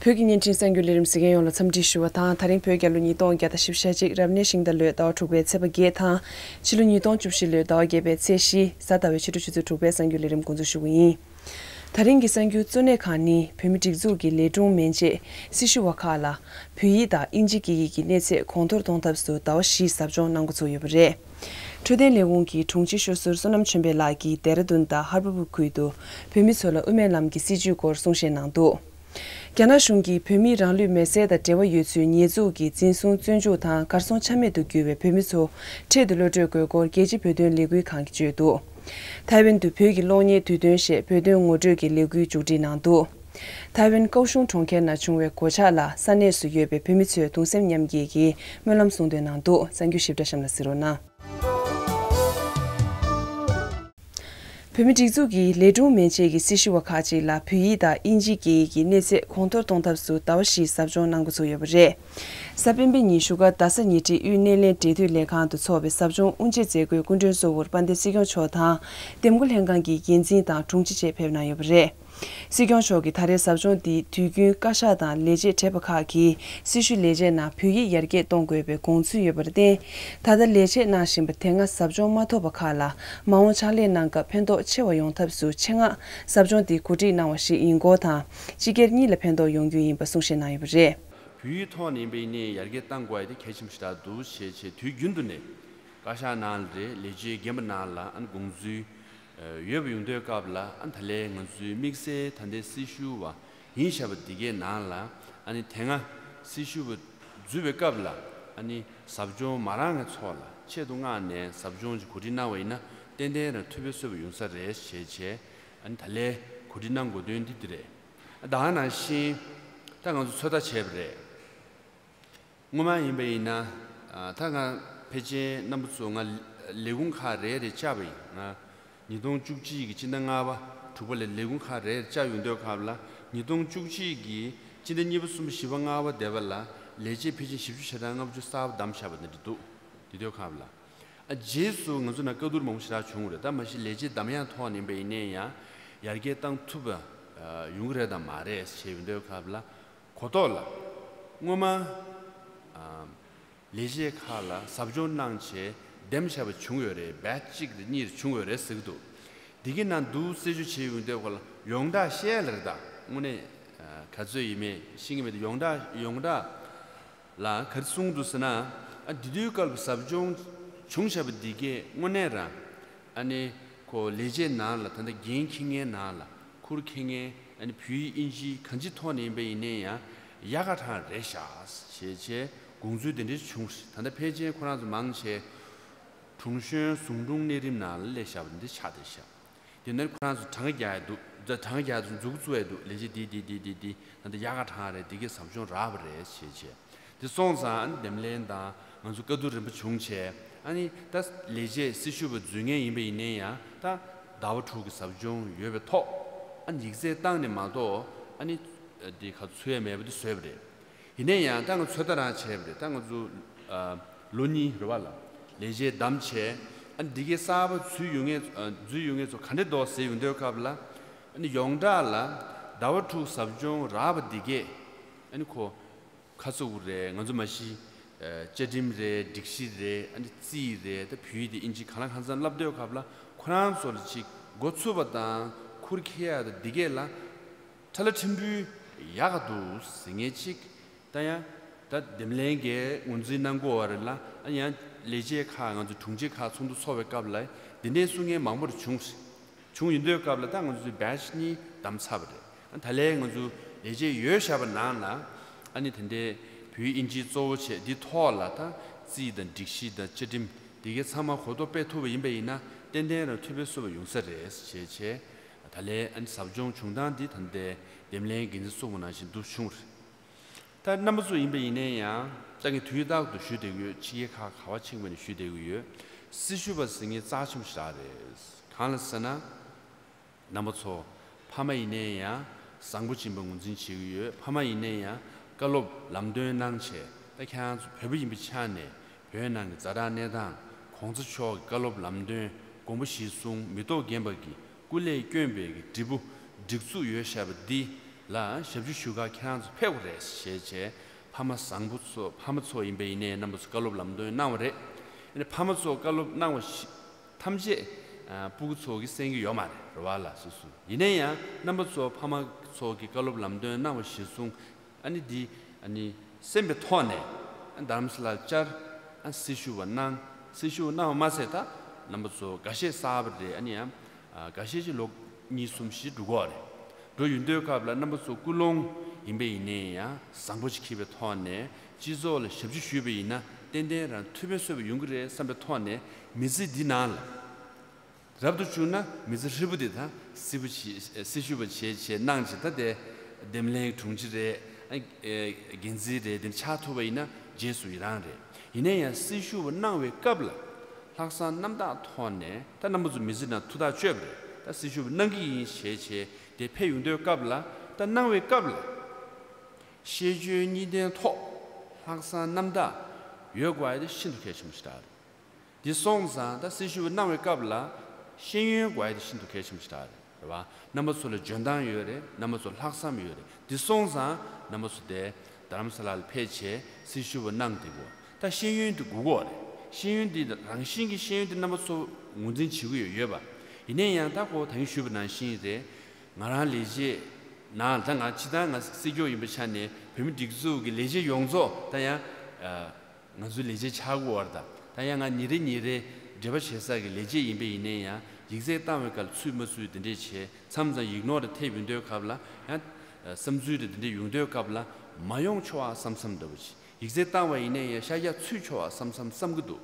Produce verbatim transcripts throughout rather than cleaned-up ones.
བོད་ཀྱི་བརྙན་འཕྲིན་གསར་འགྱུར་ལས་རིམ་གཟིགས་མཁན་ཡོངས་ལ་འཚམས་འདྲི་ཞུ་བ་དང་། ད་རིང་བོད་རྒྱལ་ལོ་ཉིས་སྟོང་བརྒྱ་དང་བཞི་བཅུ་ཞེ་གཅིག་རབ་གནས་ཤིང་རྟ་ལོའི་ཟླ་བ་དྲུག་པའི་ཚེས་པ་བརྒྱད་དང་། ཕྱི་ལོ་ཉིས་སྟོང་བཅུ་བཞི་ལོའི་ཟླ་བ་བརྒྱད་པའི་ཚེས་བཞི་གཟའ་ཟླ་བའི་ཕྱི་དྲོ་ཆུ་ཚོད་དྲུག་པའི་གསར་འགྱུར་ལས་རིམ་འགོ་འཛུགས་ཞུ་གི་ཡིན། ད་རིང་གི་གསར་འགྱུར་གཙོ་གནད་ཁག་ནི། བོད་མིའི་སྒྲིག་འཛུགས་ཀྱི་ལས་དྲུང་མན་ཆད་སྲི་ཞུ་བ་ཁག་ལ་བོད་ཡིག་དང་དབྱིན་ཇི་སྐད་ཡིག་གི་གནས་ཚད་གོང་མཐོར་གཏོང་ཐབས་སུ་ཟླ་བ་བཞིའི་ཟབ་སྦྱོང་གནང་འགོ་ཚུགས་ཡོད་པ་རེད། འཕྲོད་བསྟེན་ལས་ཁུངས་ཀྱི་དྲུང་ཆེ་ཤོད་ཟུར་བསོད་ནམས་ཆོས་འཕེལ་ལགས་ཀྱིས་ལྡེ་ར་ལྡུན་དང་ཧར་པ་བུ་ཁུལ་དུ་བོད་མི་ཚོ་ལ་དབུ་མའི་ལམ་གྱི་སྲིད་བྱུས་སྐོར་གསུང་བཤད་གནང་འདུག། རྒྱ་ནག་གཞུང་གིས་བོད་མིའི་རང་ལུས་མེར་སྲེག་དང་འབྲེལ་བ་ཡོད་ཚུལ་ཉེས་འཛུགས་ཀྱིས་འཛིན་བཟུང་བཙོན་འཇུག་དང་གར་སོང་ཆ་མེད་དུ་གྱུར་བའི་བོད་མི་ཚོ་འཕྲལ་དུ་གློད་གྲོལ་དགོས་སྐོར་རྒྱལ་སྤྱིའི་བོད་དོན་ལས་འགུལ་ཁང་གིས་བརྗོད་འདུག། ཐའེ་ཝན་དུ་བོད་ཀྱི་གློག་བརྙན་དུས་སྟོན་ཞེས་བོད་དོན་ངོ་སྤྲོད་ཀྱི་ལས་འགུལ་མཇུག་སྒྲིལ་གནང་འདུག། ཐའེ་ཝན་ཀའོ་ཤུང་གྲོང་ཁྱེར་ནང་བྱུང་བའི་གོད་ཆག་ལ་ས་གནས་སུ་ཡོད་པའི་བོད་མི་ཚོས་གདུང་སེམས་མཉམ་སྐྱེད་ཀྱིས་སྨོན་ལམ་གསུང་འདོན་གནང་འདུག། གསར་འགྱུར་ཞིབ་ཕྲ་གཤམ་ལ་གཟིགས་རོགས་གནང་། བོད་མིའི་སྒྲིག་འཛུགས་ཀྱི་ལས་དྲུང་མན་ཆད་ཀྱི་སྲི་ཞུ་བ་ཁག་ཅིག་ལ་བོད་ཡིག་དང་དབྱིན་ཇིའི་སྐད་ཡིག་གི་གནས་ཚད་གོང་མཐོར་གཏོང་ཐབས་སུ་ཟླ་བ་བཞིའི་ཟབ་སྦྱོང་གནང་འགོ་ཚུགས་ཡོད་པ་རེད། གཟའ་སྤེན་པའི་ཉིན་བཞུགས་སྒར་རྡ་ས་ཉེ་འཁྲིས་དབུས་སྣེ་ལེན་འབྲེལ་མཐུད་ལས་ཁང་དུ་འཚོགས་པའི་ཟབ་སྦྱོང་དབུ་འབྱེད་མཛད་སྒོའི་སྐུ་མགྲོན་གཙོ་བོར་དཔལ་ལྡན་སྲིད་སྐྱོང་མཆོག་དང་། འདེམས་བསྐོ་ལྷན་ཁང་གི་འགན་འཛིན་དང་དྲུང་ཆེ་བཅས་ཕེབས་གནང་ཡོད་པ་རེད། སྲིད་སྐྱོང་མཆོག་གིས་ད་རེས་ཟབ་སྦྱོང་འདི་དུས་རྒྱུན་བཀའ་ཤག་དང་ལས་བྱེད་གྲས་པ་ཁག་གིས་སྲི་ཞུའི་ལས་བྱེད་ནང་བོད་ཡིག་ཡར་རྒྱས་གཏོང་དགོས་པའི་དགོངས་ཚུལ་ཡོད་པར་བརྟེན། ད་ལྟ་ལས་བྱེད་གནང་བཞིན་པ་དེ་སྔ་ཟབ་སྦྱོང་མ་ཐོབ་པ་ཁག་ལ་མ་འོངས་ཕྱག་ལས་གནང་སྐབས་ཕན་ཐོགས་ཆེ་བ་ཡོང་ཐབས་སུ་ཆེད་མངགས་ཟབ་སྦྱོང་འདི་གོ་སྒྲིག་གནང་བ་ཞིག་ཡིན་སྐོར་དང་། སྤྱི་སྒེར་གཉིས་ལ་ཕན་ཐོགས་ཡོང་རྒྱུ་ཡིན་པ་གསུང་བཤད་གནང་ཡོད་པ་རེད། བོད་ཡིག་ཐོག་ནས་ཡིན་པ་ཡིན་ནའི་ཡར་རྒྱས་གཏང་དགོས་ཡ་དེ་གལ་ཆེན་པོ་ཞེ་དྲག་འདུག་ཞེས་བྱས། དུས་རྒྱུན་དུ་ནས་བཀའ་ཤག་ནང་ལ་རེད། ལས་བྱེད་རྒན་པ་ནང་ལ་ཨ་ནི་དགོངས་ཚུལ་ཡོད་པ་ཡོང་དུས་སྐབས་ལ། ཨ་ནི་ད་ལས་ང་ཚོའི་དམིགས་བསལ་ད་ལྟའི་སྲི་ཞུ་བ་ཡིན་བཞག་པ་འདི་གའི་ནང་ལ། ཨ་ནི་དེ་སྔ་སྲི་ཞུ་བ་འཛུལ་བའི་སྐབས་ལ་ཨ་ནི་ཟབ་སྦྱོང་མ་རག་མཁན་ཚོ་ལ་ཆེད་དུ་མངགས་ནས་ཟབ་སྦྱོང་ཅིག་གོ་སྒྲིག་གནང་བ་ཡིན་ན་ཏན་ཏན་རང་ཐུགས་ཕན་གསོས་པ་ཡོང་ས་རེད་ཞེས་བྱས། ཨ་ནི་ད་ལས་གོ་སྒྲིག་གནང་དགོས་དོན་འདི་འདི་རེད། ད་ག་ནང་བཞིན་ད་ང་ཚོ་ཚོད་ལྟ་བྱས་པ་རེད། སྔོན་མ་ཡིན་པ་ཡིན་ན། ཨ། ད་ང་ཕལ་ཆེར་རྣམ་པ་ཚོ་ང་ལས་ཁུངས་ཁག་རེ་རེ་བཅར་བ་ཡིན། ང་ཉིས་སྟོང་བཅུ་གཅིག་གི་སྤྱི་ཟླ་ལྔ་པ་དྲུག་པ་ལ་ལས་ཁུངས་ཁག་རེ་རེ་བཅར་ཡོང་དུས་སྐབས་ལ། ཉིས་སྟོང་བཅུ་གཅིག་གི་སྤྱི་ཟླ་གཉིས་པ་གསུམ་པ་བཞི་པ་ལྔ་པ་དེ་བ་ལ་ལས་བྱེད་ཕལ་ཆེར་བཞི་བཅུ་ཞེ་གྲངས་ལྔ་བཅུ་གསར་པ་བདམས་བཞག་པ་འདི་འདྲ་འདུག། དེ་དུས་སྐབས་ལ། ཨ། རྗེས་སུ་ང་ཚོ་ནང་བཀའ་བསྡུར་མང་པོ་ཞེ་དྲག་བྱུང་བ་རེད། ད་མ་གཞི་ལས་བྱེད་འདམ་ཡག་ཐོག་ནས་ཡིན་པ་ཡིན་ནའི་ཡང་ཡར་རྒྱས་བཏང་ཐུབ་པ་ཡོང་གི་རེད་དམ་མ་རེད་ཞེས་ཡོང་དུས་སྐབས་ལ། གོ་རྟོགས་ལ། སྔོན་མ། ཨ། ལས་བྱེད་ཁག་ལ་ཟབ་སྦྱོང་གནང་བྱས་འདེམས་བྱས་པ་བྱུང་ཡོད་རེད། བེ་ཆི་གཅིག་རེད། གཉིས་རེད། བྱུང་ཡོད་རེད་ཟེར་གྱི་འདུག། འདི་གའི་ནང་དུ་རྩད་གཅོད་བྱས་ཡོང་དུས་སྐབས་ལ་ཡོངས་གྲགས་བཤད་ལ་རེད། ད་དངོས་གནས་ག་ཚོད་ཡིན་མིན་ཤེས་ཀྱི་མེད་དུ། ཡོངས་གྲགས་ཡོངས་གྲགས་ལ་ག་རེ་གསུངས་འདུག་ཟེར་ན། ཨ། འདི་དུས་སྐབས་ལ་ཟབ་སྦྱོང་བྱུང་བཞག་པ་འདི་གས་དངོས་གནས་རང་ཨ་ནི་ཁོ་ལས་བྱེད་ནང་ལ། ད་ལྟ་འགན་འཁྱེར་མཁན་ནང་ལ་ཁུར་འཁྱེར་མཁན། ཨ་ནི་བོད་ཡིག་དབྱིན་ཇི་གང་ཅིའི་ཐོག་ནས་ཡིན་པ་ཡིན་ནའི་ཡང་ཡག་ག་གྲངས་རེད་བཞག་ཞེས་བྱས་དགོངས་ཚུལ་དེ་འདྲ་བྱུང་། ད་ལྟ་ཕལ་ཆེར་ཁོ་རང་ཚོ་མང་ཆེ་གྲོང་གཞོན་ཟུང་དྲུང་གནས་རིམ་ནང་ལ་སླེབས་བཞག་པ་འདི་ཆགས་བསྡད་བཞག། དེ་ནས་ཁོ་རང་ཚོ་གྲངས་ཀ་རྒྱག་ཡ་འདུག། ད་གྲངས་ཀ་རྒྱག་ཡ་འདུག། མཛུབ་གུ་བཙུགས་ཡ་འདུག། ལས་བྱེད་འདི་འདི་འདི་འདི་འདི་ད་ལྟ་ཡག་ག་གྲངས་རེད། འདི་གའི་ཟབ་སྦྱོང་རག་པ་རེད་ཞེས་བྱས། དེ་སོང་ཙང་འདེམས་ལྷན་དང་ང་ཚོ་བཀའ་བསྡུར་རིམ་པ་བྱུང་བྱས། ཨ་ནི་ད་ལས་བྱེད་སྲི་ཞུ་བ་འཛུལ་མཁན་ཡིན་པ་ཡིན་ནའི་ཡང་ད་ཟླ་བ་དྲུག་གི་ཟབ་སྦྱོང་ཡོད་པའི་ཐོག། ཨ་ནི་ཡིག་ཚད་བཏང་ནས་མ་གཏོགས་ཨ་ནི་དེ་ག་ཚུད་ཡ་མེད་པ་དེ་བཟོས་པ་རེད། ཡིན་ནའི་ཡང་ད་ང་ཚོད་ལྟ་རང་བྱས་པ་རེད། ད་ང་ཚོ་ཨ་ལོ་གཉིས་རེད་བ་ལ་ལས་བྱེད་བདམས་བྱས། ཨ་ནི་འདི་གའི་གསར་པ་འཛུལ་ཡོང་མཁན། ཨ། འཛུལ་ཡོང་མཁན་ཚོ་ག་འདྲ་འདུག་ཟེར་ཡོང་དུས་སྐབས་ལ། ཨ་ནི་ཡོངས་གྲགས་ལ་ཟླ་བ་དྲུག་ཟབ་སྦྱོང་རག་པ་འདི་གས་ཨ་ནི་ཁོ་ཁ་ཚུགས་རེད། ང་ཚོ་མ་གཞི་ཨ་བཅའ་ཁྲིམས་རེད། སྒྲིག་གཞི་རེད། ཨ་ནི་རྩིས་རེད། ད་བོད་ཡིག་དེ་དབྱིན་ཇི་གང་ལ་གང་འཚམ་བསླབ་དུས་སྐབས་ལ་ཁོ་རང་ཚོ་ལ་ཅིག་འགོ་ཚུགས་པ་དང་ཁུར་འཁྱེར་ཡ་དང་འདི་གས་ལ་ཁྲ་ལ་ཕྲན་བུ་ཡག་ག་འདུག་ཟེར་མཁན་ཅིག། ད་ཡང་ད་འདེམས་ལྷན་གྱིས་ངོས་འཛིན་གནང་དགོས་པ་རེད་ལ། ཨ་ཡང་ལས་བྱེད་ཁག་ང་ཚོ་དྲུང་ཆེ་ཁག་ཚོགས་འདུ་ཚོགས་པའི་སྐབས་ལ་འདི་འདྲའི་གསུང་མཁན་མང་པོ་རེ་བྱུང་། བྱུང་ཡོང་དུས་སྐབས་ལ་ད་ང་ཚོའི་བེ་ཆི་གཉིས་བདམས་ཚར་བ་རེད། ཨ་ད་ལས་ང་ཚོ་ལས་བྱེད་ཡོད་བཞག་པ་ནང་ལ་ཨ་ནི་དེ་འདྲའི་བོད་ཡིག་དབྱིན་ཇི་གཙོ་བོ་བྱས་འདི་ཐོག་ལ་ད་རྩིས་དང་སྒྲིག་གཞི་དང་བཅའ་ཁྲིམས་འདི་གའི་ཚང་མ་གོ་རྟོགས་སྤེལ་ཐུབ་པ་ཡིན་པ་ཡིན་ན་ཏན་ཏན་རང་ཐུགས་ཕན་གསོས་པ་ཡོང་ས་རེད་ཞེས་བྱས། ད་ལས་ཨ་ནི་ཟབ་སྦྱོང་བྱུང་སྟངས་འདི་ད་ལྟའི་འདེམས་ལྷན་འགན་འཛིན་གསུངས་པ་ནང་བཞིན་དུ་བྱུང་བ་རེད། ད་རྣམ་པ་ཚོ་ཡིན་པ་ཡིན་ནའི་ཡང་ད་ངས་དུས་རྟག་ཏུ་ཞུ་བསྡད་ཀྱི་ཡོད། ཕྱི་རྒྱལ་ཁག་ག་པར་ཕྱིན་པ་ནས་ཞུ་བསྡད་ཀྱི་ཡོད། སྲི་ཞུ་བ་ཟེར་མཁན་རྩ་ཆེན་པོ་ཞིག་རེད། གང་ལ་ཟེར་ན། རྣམ་པ་ཚོ་ཕ་མ་ཡིན་ནའི་ཡང་བཟང་པོ་སྦྱིན་པ་ངོས་འཛིན་བྱེད་ཀྱི་ཡོད། ཕ་མ་ཡིན་ནའི་ཡང་བཀའ་སློབ་ལམ་སྟོན་གནང་བྱས། ད་ཁྱེད་རང་ཚོ་བོད་པ་ཡིན་པའི་ཆ་ནས་བོད་ནང་གི་ཛ་དྲག་གནས་སྟངས། གོང་ས་མཆོག་གི་བཀའ་སློབ་ལམ་སྟོན། དགོངས་པ་གཞིར་བཟུང་མི་ཐོག་རྒན་པ་གི་སྐུ་ལས་བསྐྱོན་པའི་གི་འབྲས་བུ་སྒྲིག་འཛུགས་ཡོད་བཞག་པ་འདི། ལ་ཞབས་ཕྱི་ཞུ་གར་ཁྱེད་རང་ཚོ་ཕེབས་དགོས་རེད་ཞེས་བྱས། ཕ་མ་བཟང་པོ་ཚོ་ཕ་མ་ཚོ་ཡིན་པ་ཡིན་ནའི་རྣམ་པ་ཚོ་བཀའ་སློབ་ལམ་སྟོན་གནང་བ་རེད། ཨ་ནི་ཕ་མ་ཚོ་བཀའ་སློབ་གནང་བ་ཞིག་ཐམས་ཅད་ཨ་སྤུ་གུ་ཚོ་གིས་གསན་གྱི་ཡོད་མ་རེད། རེད་བ་ལ་སོ་སོ་ཡིན་ན་ཡང་རྣམ་པ་ཚོ་ཕ་མ་ཚོ་གི་བཀའ་སློབ་ལམ་སྟོན་གནང་བ་གཞིར་བཟུང་། ཨ་ནི་འདི་ཨ་ནི་གསན་པའི་ཐོག་ནས་ཨ་རྡ་རམ་ས་ལར་བཅར། ཨ་སྲི་ཞུ་བ་གནང་། སྲི་ཞུ་བ་གནང་བ་མ་ཟད་ད་རྣམ་པ་ཚོ་འགའ་ཤས་གསར་པ་རེད། ཨ་ནི་ཡང་ཨ་འགའ་ཤས་ཅིག་ལོ་གཉིས་གསུམ་བཞི་འགྲོ་གི་ཡོད་རེད། འགྲོ་ཡོང་དུས་སྐབས་ལ་རྣམ་པ་ཚོ་ཀུན་སློང་ཡིན་པ་ཡིན་ནའི་ཡང་བཟང་པོ་ཅིག་འཁྱེར་བའི་ཐོག་ནས་སྤྱི་ཚོགས་ལ་ཞབས་ཕྱི་ཞུས་པ་ཡིན་ན་ཏན་ཏན་རང་ཐུགས་ཕན་གསོས་པ་ཡོང་གི་རེད་བསམ་པའི་ཐོག་ནས་མི་ཚེ་འདི་ནང་ལ། རབ་ཏུ་བྱུང་ན་མི་ཚེ་ཧྲིལ་པོ་དེ་དང་སྲི་པོ་བྱེད་སྲི་ཞུ་བ་བྱེད་བྱེད་གནང་བྱེད་ད་དེ་འདེམས་ལྷན་དྲུང་ཆེ་རེད། ཨ་ཨེ་འགན་འཛིན་རེད། དེ་ཆགས་ཐུབ་པ་ཡིན་ན་རྗེས་སུ་ཡི་རང་རེད། ཡིན་ན་ཡང་སྲི་ཞུ་བ་གནང་བའི་སྐབས་ལ་ལྷག་བསམ་རྣམ་དག་ཐོག་ནས་ད་རྣམ་པ་ཚོ་མི་ཚེ་ནང་ཐུགས་ཐག་གཅོད་པ་རེད། ད་སྲི་ཞུ་བ་གནང་གི་ཡིན་ཞེས་བྱས་དེ་ཕེབས་ཡོང་དུས་སྐབས་ལ་ད་གནང་བའི་སྐབས་ལ་ཤེས་འཇོན་གཉིས་ལྡན་ཐོག་ལྷག་བསམ་རྣམ་དག་ཡོད་དགོས་ཡ་དེ་ཤིན་ཏུ་གལ་ཆེན་པོ་ཞིག་རེད། འདི་སོང་ཙང་ད་སྲི་ཞུ་བ་གནང་བའི་སྐབས་ལ་ཤེས་ཡོན་དགོས་ཡ་དེ་ཤིན་ཏུ་གལ་ཆེན་པོ་ཞིག་རེད་བ། རྣམ་པ་ཚོ་ལ་འཇོན་ཐང་ཡོད་རེད། རྣམ་པ་ཚོ་ལྷག་བསམ་ཡོད་རེད། འདི་སོང་ཙང་རྣམ་པ་ཚོ་དེ་རྡ་རམ་ས་ལ་ལ་ཕེབས་བྱས་སྲི་ཞུ་བ་གནང་བསྡད་དགོས། ད་ཤེས་ཡོན་དེ་དགོས་ཀྱི་ཡོད་རེད། ཤེས་ཡོན་དེ་རང་བཞིན་གྱི་ཤེས་ཡོན་དེ་རྣམ་པ་ཚོ་ངོས་འཛིན་བྱེད་ཀྱི་ཡོད་ཡོད་པ། ཡིན་ན་ཡང་ད་ཁོ་ད་གིན་ཞུས་པ་ནང་བཞིན་རེད། ང་རང་ལས་བྱེད་ནང་ད་ང་སྤྱིར་བཏང་ང་སྲིད་སྐྱོང་ཡིན་པའི་ཆ་ནས་བོད་མི་སྒྲིག་འཛུགས་ཀྱི་ལས་བྱེད་ཡོངས་རྫོགས་ད་ཡང་ང་ཚོའི་ལས་བྱེད་ཆགས་ཀྱི་ཡོད་རེད། ད་ད་ཡང་ང་ཉིན་རེ་ཉིན་རེ་འབྲེལ་བ་བྱེད་ས་གི་ལས་བྱེད་ཡིན་པ་ཡིན་ནའི་ཡང་ཡིག་ཚད་བཏང་བའི་སྐབས་ལ་ཚུད་མ་ཚུད་དེ་འདྲས་བྱས། མཚམས་མཚམས་ཡིག་ནོར་དེ་ཐེབས་ཡོང་དུས་སྐབས་ལ་ཡང་བསམ་ཚུལ་དེ་དེ་འདྲས་ཡོང་དུས་སྐབས་ལ་མ་ཡོང་ཆོག་ཨ་བསམ་བསམ་འདྲ་བོ་ཞིག་ཡིག་ཚད་བཏང་བ་ཡིན་ནའི་ཡང་ཤར་རྒྱག་ཚུད་ཆོག་ཨ་བསམ་བསམ་བསམ་གྱི་འདུག་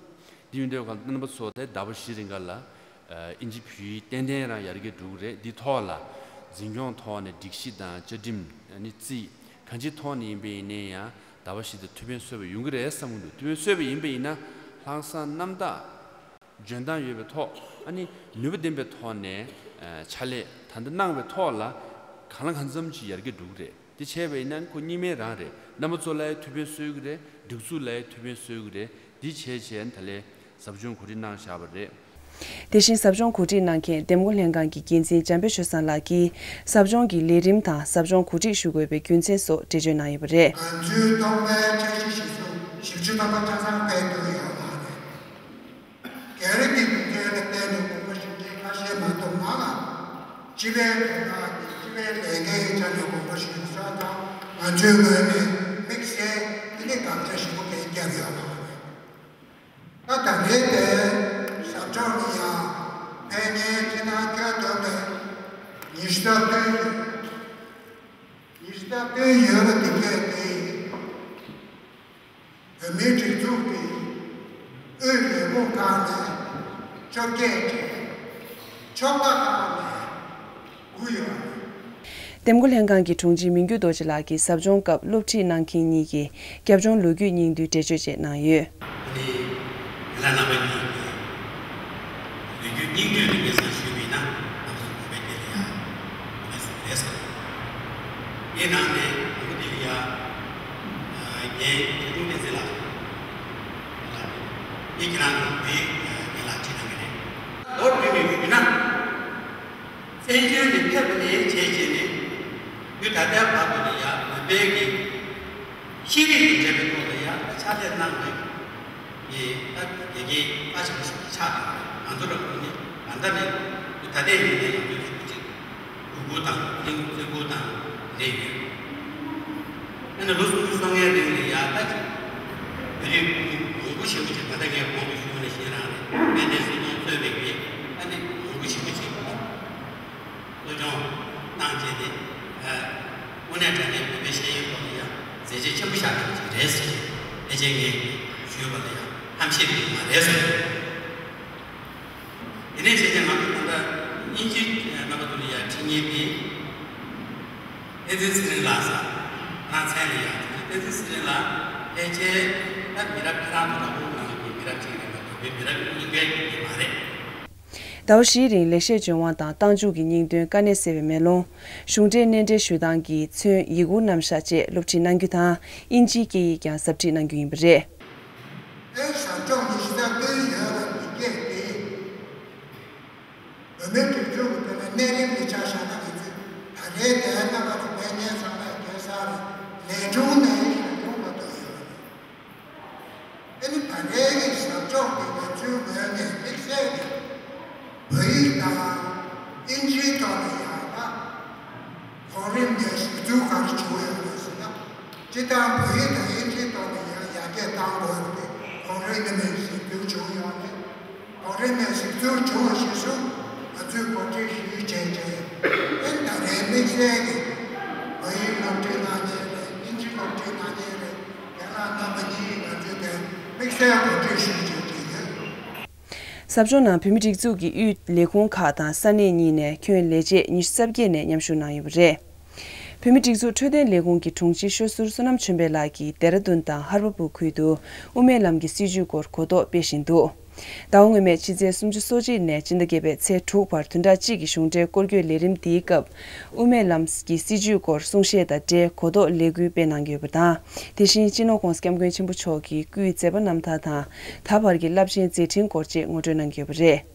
འདི་ཡོང་དུས་སྐབས་ལ་རྣམ་པ་ཚོ་དེ་ཟླ་བ་བཞི་རིང་ག་ལ་ཨིན་ཇི་བོད་ཡིག་ཏན་ཏན་རང་ཡར་རྒྱས་འགྲོ་གི་རེད། འདི་ཐོག་ལ་འཛིན་སྐྱོང་ཐོག་ནས་སྒྲིག་གཞི་དང་བཅའ་ཁྲིམས་ནི་རྩིས་གང་ཅིའི་ཐོག་ནས་ཡིན་པ་ཡིན་ནའི་ཡང་ཟླ་བ་བཞི་དེ་ཐུགས་ཕན་གསོས་པ་ཡོང་གི་རེད་བསམ་གྱི་འདུག་ཐུགས་ཕན་གསོས་པ་ཡིན་པ་ཡིན་ན་ལྷག་བསམ་རྣམ་དག་འཇོན་ཐང་ཡོད་པའི་ཐོག་ཨ་ནི་ནུས་པ་ལྡན་པའི་ཐོག་ནས་ཨ་ཕྱག་ལས་ད་ལྟ་གནང་བའི་ཐོག་ལ་གང་ལ་གང་འཚམ་ཅིག་ཡར་རྒྱས་འགྲོ་གི་རེད། དེ་བྱས་པ་ཡིན་ན་ཁོ་གཉིས་སྨན་རང་རེད། རྣམ་པ་ཚོ་ལ་ཡང་ཐུགས་ཕན་གསོས་ཀྱི་རེད། སྒྲིག་འཛུགས་ལ་ཡང་ཐུགས་ཕན་གསོས་ཀྱི་རེད། འདི་བྱས་བྱས་ད་ལས་ཟབ་སྦྱོང་གོ་སྒྲིག་གནང་བཞག་པ་རེད། དེ་བཞིན་ཟབ་སྦྱོང་གོ་སྒྲིག་གནང་མཁན་འདེམས་བསྐོ་ལྷན་ཁང་གི་འགན་འཛིན་འཇམ་དཔལ་ཆོས་བཟང་ལགས་ཀྱིས་ཟབ་སྦྱོང་གི་ལས་རིམ་དང་ཟབ་སྦྱོང་གོ་སྒྲིག་ཞུ་དགོས་པའི་རྒྱུ་མཚན་སོགས་འགྲེལ་བརྗོད་གནང་ཡོད་པ་རེད། ང་ཚོའི་ཐོག་མའི་འཆར་གཞི་གཞི་བཟུང་བཞི་བཅུ་ཐམ་པ་ཆ་ཚང་སྤེལ་ཐུབ་ཡོད་མ་རེད། སྒེར་གྱི་ལུགས་སྲོལ་ལ་བརྟེན་ནས་དགོངས་པ་ཞུ་མཁན་ཁ་ཤས་མ་གཏོགས་མང་ང་། སྤྱི་པའི་དོན་དག་གི་སྤྱི་པའི་ལས་འགན་ཡིན་ཆ་ནས་དགོངས་པ་ཞུ་ས་དང་ང་ཚོའི་ངོས་ནས་དམིགས་བསལ་དེ་ནི་དགག་བྱ་ཞིབ་པོ་གལ་བརྒྱབ་ཡོད་མ་རེད། ད་ད་རེས་དེ་ཟབ་སྦྱོང་ནི་ཡང་ཕན་ངེས་ཁྱེད་རང་ཁྱོད་དོན་པའི་ཉི་ཤུ་རྩ་བདུན་ཡོད། ཉི་ཤུ་རྩ་བདུན་ཡོད་པ་དེ་གས་དེ་བོད་མིའི་སྒྲིག་འཛུགས་ཀྱི་དབུས་ལས་ཁུངས་ཁག་ནས་བཅོ་བརྒྱད་ཀྱིས་ཕྱོགས་མཐའ་ཁག་ནས་དགུ་ཡོད། འདེམས་བསྐོ་ལྷན་ཁང་གི་དྲུང་ཆེ་མི་འགྱུར་རྡོ་རྗེ་ལགས་ཀྱིས་ཟབ་སྦྱོང་སྐབས་སློབ་ཁྲིད་གནང་མཁན་གཉིས་ཀྱི་རྒྱབ་ལྗོངས་ལོ་རྒྱུས་སྙིང་བསྡུས་འགྲེལ་བརྗོད་བཅས་གནང་ཡོད། ཨ་ནི་ང་ལ་རྣམ་པ་གཉིས་ཀྱི་ལོ་རྒྱུས་སྙིང་བསྡུས་དེ་སྐལ་བཟང་ཞུས་པ་ཡིན་ན་རྣམ་པ་ཚོ་གོ་བའི་སྐད་ལ་ཡང་གོ་བའི་སུ་རེད་ཟེར། ངའི་ནང་ནས་དང་པོ་དེ་ལ་ཡང་ངའི་ཁྱེད་ཀྱི་བསྟན་འཛིན་ལགས་ལ་ངས་ཁྱེད་རང་ལ་འདི་ངའི་ལག་ཁྲིད་གནང་གི་རེད། ལོ་བསྟུད་ནས་ཞུས་ན། བཙན་བྱོལ་ནས་ཕེབས་ནས་བྱས་བྱས་ནས་ཡུལ་ད་ལྟའི་བར་དུ་ལ་ཡང་བོད་པའི་གི་ཤེས་རིག་གི་འབྲེལ་བའི་ཐོག་ལ་ཡང་ཕྱག་ལས་གནང་བའི་གི་ད་དགེ་རྒན་རྩ་ཆེན་པོ་ཞིག་ཆགས་ཡོད་རེད། ང་ཚོ་ར་ཁུལ་ནི་ད་ལྟ་ནས་ཡུལ་ད་ལྟའི་ཡུལ་ནས་ཡང་བོད་ཕྲུག་ཅིག་གུས་བཀུར་དང་བརྩི་བཀུར་དང་རེད་ཡོད། ཨ་ནི་ལོ་སུམ་ཅུ་སོ་ལྔའི་རིང་ལ་ཡང་ད་ཅིག་བོད་རིགས་མང་པོ་ཞེ་པོ་ཅིག་ད་ལྟ་ངས་གོང་དུ་ཞུས་པ་ནང་བཞིན་རང་རེད། དཔལ་ལྡན་སྲིད་སྐྱོང་གཙོས་པའི་གི་ཨ་ནི་མང་པོ་ཞེ་པོ་ཅིག་གསོ་སྐྱོང་གནང་བྱས་ཏེ། དངོས་གནས་དྲང་གནས་བོད་པའི་ཤེས་ཡོན་ཐོག་ནས་ཡང་མཛད་རྗེས་ཆེན་པོ་བཞག་མཁན་ཅིག་རེད་ཟེར་ཕལ་ཆེར་ངས་ཞུས་པ་ལ་ཡང་ཧམ་བཤད་ཡོད་མ་རེད་ཟེར། དེ་ནས་བྱས་ཙང་ང་ཚོ་ད་ལྟ་དབྱིན་ཇིའི་རྣམ་པ་ཚོ་ལ་ཡང་ཁྲིད་མཁན་དེ་བསྟན་འཛིན་ཚེ་རིང་ལགས་ཟེར། ང་མཚན་ལ་ཡང་བསྟན་འཛིན་ཚེ་རིང་ལགས་ཕལ་ཆེར་ད་མི་རབས་ཁྱེད་རང་ཚོ་ལ་འོང་ནང་གི་མི་རབས་གཅིག་རེད་མ་གཏོགས་བོད་མི་རབས་གཉིས་ཀའི་མི་མ་རེད། ཟླ་བ་བཞིའི་རིང་ལེགས་བཤད་ལྗོན་དབང་དང་རྟགས་འཇུག་གི་སྙིང་དོན་དཀའ་གནད་གསལ་བའི་མེ་ལོང་། གཞུང་འབྲེལ་སྣེ་འདྲེན་ཞུ་སྟངས་ཀྱིས་མཚོན་ཡི་གུ་རྣམ་གཞག་བཅས་སློབ་ཁྲིད་གནང་རྒྱུ་དང་དབྱིན་ཇིའི་སྐད་ཡིག་ཀྱང་ཟབ་ཁྲིད་གནང་རྒྱུ་ཡིན་པ་རེད། དེ་ཟབ་སྦྱོང་ཉི་ཤུ་རྩ་བདུན་ཡོད་པ་འདི་སྐད་དེ། བོད་མིའི་སྒྲིག་འཛུགས་ཀྱི་ཐོག་ནས་གནས་རིམ་གྱི་ཆ་བཞག་ན་ང་ཚོས་ད་རེས་དེ་རྣམ་པ་ཚོ་ཕན་ངེས་ གཞིས་གྲོང་ནས་གཞིས་གྲོང་མ་གཏོགས་ཡོད་མ་རེད། ཨ་ནི་ད་རེས་ཀྱི་ཟབ་སྦྱོང་དེ་ང་ཚོའི་ངོས་ནས་དམིགས་བསལ་གྱི་བོད་ཡིག་དང་ཨིན་ཇིའི་ཐོག་ནས་ཡང་ན་གོང་རིམ་ནས་གཟིགས་ཚུལ་ག་རེ་བྱུང་ཡོད་རེད་ཟེར་ན། སྤྱིར་བཏང་བོད་ཡིག་དང་ཨིན་ཇིའི་ཐོག་ནས་ཡང་ཡར་རྒྱས་གཏང་དགོས་རེད་དེ། གོང་རིམ་ནས་གཟིགས་ཚུལ་བྱུང་ཡོད་རེད། གོང་རིམ་ནས་གཟིགས་ཚུལ་བྱུང་བ་ཞིག་སོང་ང་ཚོས་གོ་སྒྲིག་ཞུས་བྱས་རྗེས། ཨེ་ད་རེས་དམིགས་བསལ་གྱི་བོད་ཡིག་སློབ་ཁྲིད་གནང་མཁན་རེད། དབྱིན་ཇི་སློབ་ཁྲིད་གནང་མཁན་རེད། རྒན་ལགས་རྣམ་པ་གཉིས་ང་ཚོས་དེ་དམིགས་བསལ་གོ་སྒྲིག་ཞུས་བྱས་རྗེས། ཟབ་སྦྱོང་ནང་བོད་མིའི་སྒྲིག་འཛུགས་ཀྱི་དབུས་ལས་ཁུངས་ཁག་དང་ས་གནས་གཉིས་ནས་ཁྱོན་ལས་བྱེད་ཉི་ཤུ་རྩ་བརྒྱད་ནས་མཉམ་ཞུགས་གནང་ཡོད་པ་རེད། བོད་མིའི་སྒྲིག་འཛུགས་འཕྲོད་བསྟེན་ལས་ཁུངས་ཀྱི་དྲུང་ཆེ་ཤོད་ཟུར་བསོད་ནམས་ཆོས་འཕེལ་ལགས་ཀྱིས་ལྡེ་ར་ལྡུན་དང་ཧར་པ་སྦུག་ཁུལ་དུ་དབུ་མའི་ལམ་གྱི་སྲིད་བྱུས་སྐོར་གོ་རྟོགས་སྤེལ་བཞིན་འདུག་ཟླ་བ་སྔོན་མའི་ཕྱི་ཚེས་སོ་གཅིག་ནས་སྤྱི་ཟླ་བརྒྱད་པའི་ཚེས་དྲུག་བར་བདུན་ཕྲག་གཅིག་གི་གཞུང་འབྲེལ་སྐོར་སྐྱོད་ལས་རིམ་འདིའི་སྐབས། དབུ་མའི་ལམ་གྱི་སྲིད་བྱུས་སྐོར་གསུང་བཤད་དང་འབྲེལ་གོ་རྟོགས་ལས་འགུལ་སྤེལ་གནང་གི་ཡོད་པ་དང་། དེ་བཞིན་སྤྱི་ནོར་༧གོང་ས་༧སྐྱབས་མགོན་ཆེན་པོ་མཆོག་གི་སྐུའི་མཛད་པ་རྣམ་ཐར་དང་། ད་བར་གྱི་རླབས་ཆེན་མཛད་འཕྲིན་སྐོར་བཅས་ངོ་སྤྲོད་གནང་གི་ཡོད་པ་རེད།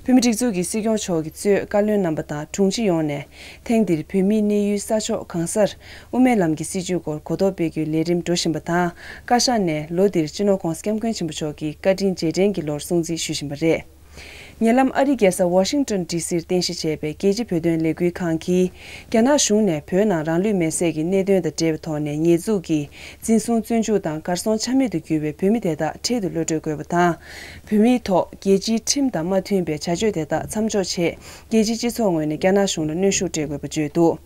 བོད་མིའི་སྒྲིག་འཛུགས་ཀྱི་སྲིད་སྐྱོང་མཆོག་གིས་གཙོས་བཀའ་བློན་རྣམ་པ་དང་དྲུང་ཆེ་ཡོངས་ནས། ཐེངས་འདིར་བོད་མིའི་གནས་ཡུལ་ས་ཕྱོགས་གང་སར་དབུ་མའི་ལམ་གྱི་སྲིད་བྱུས་སྐོར་གོ་རྟོགས་སྤེལ་རྒྱུའི་ལས་རིམ་འགྲོ་བཞིན་པ་དང་། བཀའ་ཤག་ནས་ལོ་འདིར་སྤྱི་ནོར་༧གོང་ས་༧སྐྱབས་མགོན་ཆེན་པོ་མཆོག་གི་བཀའ་དྲིན་རྗེས་དྲན་གྱི་ལོར་སྲུང་བརྩི་ཞུ་བཞིན་པ་རེད། ཉེ་ལམ་ཨ་རིའི་རྒྱལ་ས་ཝ་ཤིང་ཏོན་ཌི་སིར་རྟེན་གཞི་བྱས་པའི་རྒྱལ་སྤྱིའི་བོད་དོན་ལས་འགུལ་ཁང་གིས། རྒྱ་ནག་གཞུང་ནས་བོད་ནང་རང་ལུས་མེར་སྲེག་གི་གནད་དོན་དང་འབྲེལ་བའི་ཐོག་ནས་ཉེས་འཛུགས་ཀྱིས་འཛིན་བཟུང་བཙོན་འཇུག་དང་གར་སོང་ཆ་མེད་དུ་གྱུར་བའི་བོད་མི་དེ་དག་འཕྲལ་དུ་གློད་གྲོལ་དགོས་པ་དང་། བོད་མིའི་ཐོག་རྒྱལ་སྤྱིའི་ཁྲིམས་དང་མ་མཐུན་པའི་བྱ་སྤྱོད་དེ་དག་མཚམས་འཇོག་ཆེད། རྒྱལ་སྤྱིའི་སྤྱི་ཚོགས་ངོས་ནས་རྒྱ་ནག་གཞུང་ལ་གནོན་ཤུགས་སྤྲད་དགོས་པ་བརྗོད་འདུག་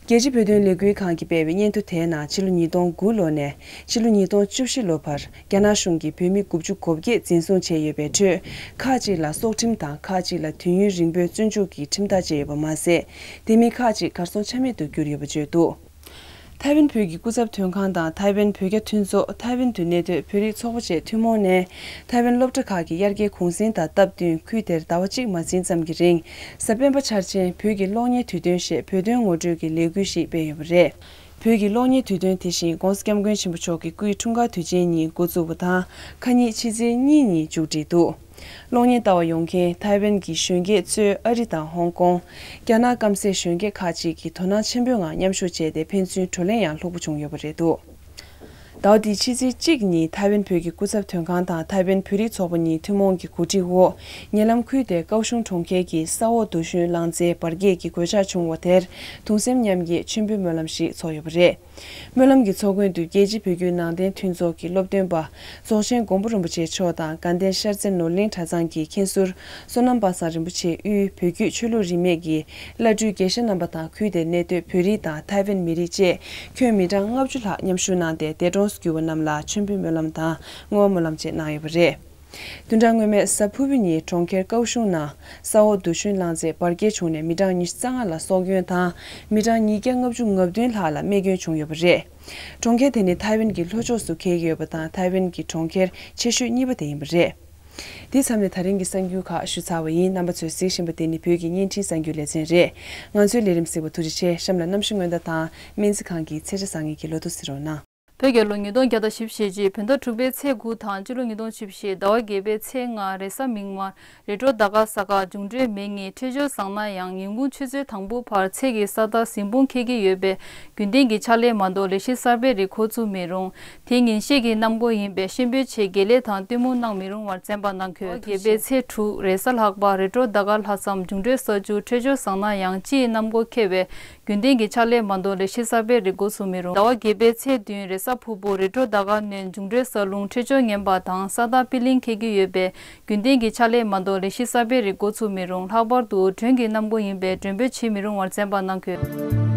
རྒྱལ་སྤྱིའི་བོད་དོན་ལས་འགུལ་ཁང་གིས་སྤེལ་བའི་སྙན་ཐོ་དེའི་ནང་ཕྱི་ལོ་ཉིས་སྟོང་དགུ་ལོ་ནས་ཕྱི་ལོ་ཉིས་སྟོང་བཅུ་བཞི་ལོ་བར་རྒྱ་ནག་གཞུང་གིས་བོད་མི་དགུ་བཅུ་གོ་བརྒྱད་འཛིན་བཟུང་བྱས་ཡོད་པའི་ཁྲོད། ཁག་ཅིག་ལ་སྲོག་ཁྲིམས་དང་ཁག་ཅིག་ལ་དུས་ཡུན་རིང་པོའི་བཙོན་འཇུག་གི་ཁྲིམས་ཐག་བཅད་ཡོད་པ་མ་ཟད། དེ་མིན་ཁག་ཅིག་གར་སོང་ཆ་མེད་དུ་གྱུར་ཡོད་པ་བརྗོད་འདུག་ཐའེ་ཝན་བོད་ཀྱི་སྐུ་ཚབ་དོན་ཁང་དང་ཐའེ་ཝན་བོད་རྒྱ་མཐུན་ཚོགས། ཐའེ་ཝན་དུ་གནས་སྡོད་བོད་རིགས་ཚོགས་པ་བཅས་ཐུན་མོང་ནས། ཐའེ་ཝན་སློབ་གྲྭ་ཁག་གི་དབྱར་ཁའི་གུང་སེང་དང་སྟབས་བསྟུན་ཁུལ་དེར་ཟླ་བ་གཅིག་མ་ཟིན་ཙམ་གྱི་རིང་། གཟའ་སྤེན་པ་འཆར་ཅན་བོད་ཀྱི་གློག་བརྙན་དུས་སྟོན་ཞེས་བོད་དོན་ངོ་སྤྲོད་ཀྱི་ལས་འགུལ་ཞིག་སྤེལ་ཡོད་པ་རེད། བོད་ཀྱི་གློག་བརྙན་དུས་སྟོན་དེ་བཞིན་༧གོང་ས་༧སྐྱབས་མགོན་ཆེན་པོ་མཆོག་གི་སྐུའི་འཁྲུངས་སྐར་དུས་ཆེན་ཉིན་འགོ་བཙུགས་པ་དང་། ཁ་ཉིན་ཕྱི་ཚེས་གཉིས་ཉིན་མཇུག་སྒྲིལ་འདུག་གློག་བརྙན་ལྟ་བར་ཡོང་མཁན་ཐའེ་ཝན་གྱི་གཞོན་སྐྱེས་གཙོས་ཨ་རི་དང་ཧོང་ཀོང་། རྒྱ་ནག་སྐམ་སའི་གཞོན་སྐྱེས་ཁག་ཅིག་གིས་དོ་སྣང་ཆེན་པོའི་ངང་མཉམ་ཞུགས་བྱས་ཏེ་ཕན་ཚུན་བགྲོ་གླེང་ཡང་ལྷུག་པོ་བྱུང་ཡོད་པ་རེད་འདུག་ཟླ་བ་འདིའི་ཕྱི་ཚེས་གཅིག་ཉིན་ཐའེ་ཝན་བོད་ཀྱི་སྐུ་ཚབ་དོན་ཁང་དང་ཐའེ་ཝན་བོད་རིགས་ཚོགས་པ་གཉིས་ཐུན་མོང་གི་གོ་སྒྲིག་འོག་ཉེ་ལམ་ཁུལ་དེའི་ཀའོ་ཤུང་གྲོང་ཁྱེར་གྱི་ས་འོག་རྡོ་ཤུན་རླངས་རྩའི་འབར་གས་ཀྱི་གོད་ཆག་བྱུང་བ་དེར་གདུང་སེམས་མཉམ་སྐྱེད་མཆོད་འབུལ་སྨོན་ལམ་ཞིག་ཚོགས་ཡོད་པ་རེད། སྨོན་ལམ་གྱི་ཚོགས་མགོན་དུ་རྒྱལ་སྤྱིའི་བོད་བརྒྱུད་ནང་བསྟན་མཐུན་ཚོགས་ཀྱི་སློབ་སྟོན་པ་རྫོགས་ཆེན་མགོན་པོ་རིན་པོ་ཆེ་མཆོག་དང་དགའ་ལྡན་ཤར་རྩེ་ནོར་གླིང་གྲྭ་ཚང་གི་མཁན་ཟུར་བསོད་ནམས་དཔལ་བཟང་རིན་པོ་ཆེ་དབུས་བོད་བརྒྱུད་ཆོས་ལུགས་རིས་མེད་ཀྱི་བླ་སྤྲུལ་དགེ་བཤེས་རྣམ་པ་དང་ཁུལ་དེར་གནས་སྡོད་བོད་རིགས་དང་ཐའེ་ཝན་མི་རིགས་བཅས་ཁྱོན་མི་གྲངས་ལྔ་བཅུ་ལྷག་མཉམ་ཞུགས་གནང་སྟེ་འདས་གྲོངས་སུ་གྱུར་བ་རྣམས་ལ་མཆོད་འབུལ་སྨོན་ལམ་དང་བསྔོ་བ་སྨོན་ལམ་བཅས་གནང་ཡོད་པ་རེད། བདུན་ཕྲག་སྔོན་མའི་གཟའ་ཕུར་བུ་ཉིན་གྲོང་ཁྱེར་ཀའོ་ཤུང་ནང་ས་འོག་རྡོ་ཤུན་རླངས་རྩའི་འབར་གས་བྱུང་ནས་མི་གྲངས་ཉི་ཤུ་རྩ་ལྔ་ལ་སྲོག་སྐྱོན་དང་མི་གྲངས་ཉིས་བརྒྱ་ལྔ་བཅུ་ང་བདུན་ལྷག་ལ་རྨས་སྐྱོན་བྱུང་ཡོད་པ་རེད། གྲོང་ཁྱེར་དེ་ནི་ཐའེ་ཝན་གྱི་ལྷོ་ཕྱོགས་སུ་འཁེལ་གྱི་ཡོད་པ་དང་ཐའེ་ཝན་གྱི་གྲོང་ཁྱེར་ཆེ་ཤོས་གཉིས་པ་དེ་ཡིན་པ་རེད། འདི་མཚམས་ནས་ད་རིང་གི་གསར་འགྱུར་ཁག་ཞུ་ཚར་བ་ཡིན། རྣམ་པ་ཚོས་གཟིགས་བཞིན་པ་འདི་ནི་བོད་ཀྱི་བརྙན་འཕྲིན་གསར་འགྱུར་ལེ་ཚན་རེད། ང་ཚོའི་ལས་རིམ་གཟིགས་པར་ཐུགས་རྗེ་ཆེ། གཤམ་ལ་གནམ་གཤིས་སྔོན་བརྡ་དང་སྨན་རྩིས་ཁང་གི་ཚེས་གྲངས་བཟང་ངན་གྱི་ལོ་ཐོ་གཟིགས་རོགས་གནང་། བོད་རྒྱལ་ལོ་ཉིས་སྟོང་བརྒྱ་དང་བཞི་བཅུ་ཞེ་གཅིག་བོད་ཟླ་དྲུག་པའི་ཚེས་དགུ་དང་སྤྱི་ལོ་ཉིས་སྟོང་བཅུ་བཞི་ཟླ་བ་བརྒྱད་པའི་ཚེས་ལྔ་རེས་གཟའ་མིག་དམར། རེས་འགྲོགས་ཟླ་སྐར་གཟའ་སྐར་འབྱུང་འཕྲོད་མེ་ལྔའི་འཕྲོད་སྦྱོར་བཟང་ན་ཡང་ཉིན་གུང་ཆུ་ཚོད་དང་པོ་བར་ཚེས་ཀྱི་ས་མཐར་གཟིམ་དཔུང་འཁེལ་གྱི་ཡོད་པས་རྒྱུན་ལྡན་གྱི་ཕྱག་ལས་མ་གཏོགས་ལས་གཞི་གསར་པའི་རིགས་འགོ་ཚུགས་མི་རུང་། དེ་ཉིན་ཤས་ཀྱི་གནམ་སྒོ་ཡིན་པས་གཤིན་པོའི་ཆེད་དགེ་ལས་དང་གཏི་མུག་གནང་མི་རུང་བར་བཙན་པ་གནང་དགོས། ཟླ་བ་བརྒྱད་པའི་ཚེས་དྲུག་རེས་གཟའ་ལྷག་པ་རེས་འགྲོགས་ཟླ་སྐར་ལྷག་བསམ་འབྱུང་འཕྲོད་ས་བཅུ་འཕྲོད་སྦྱོར་བཟང་ན་ཡང་སྤྱི་ཡི་གནམ་སྒོ་འཁེལ་བས། རྒྱུན་ལྡན་གྱི་ཕྱག་ལས་མ་གཏོགས་ལས་གཞི་གསར་པའི་རིགས་འགོ་ཚུགས་མི་རུང་། ཟླ་བ་བརྒྱད་པའི་ཚེས་བདུན་རེས་གཟའ་ཕུར་བུ་རེས་འགྲོགས་ཟླ་སྐར་སྣོད་འབྱུང་འཕྲོད་ས་རླུང་འཕྲོད་སྦྱོར་ངན་པ་དང་ས་མཐར་པི་ལིང་འཁེལ་གྱི་ཡོད་པས་རྒྱུན་ལྡན་གྱི་ཕྱག་ལས་མ་གཏོགས་ལས་གཞི་གསར་པའི་རིགས་འགོ་ཚུགས་མི་རུང་། ལྷག་པར་དུ་དྲོན་གྱི་གནམ་སྒོ་ཡིན་པས་མགྲོན་འབོད་བྱེད་མི་རུང་བར་བཙན་པ་གནང་དགོས།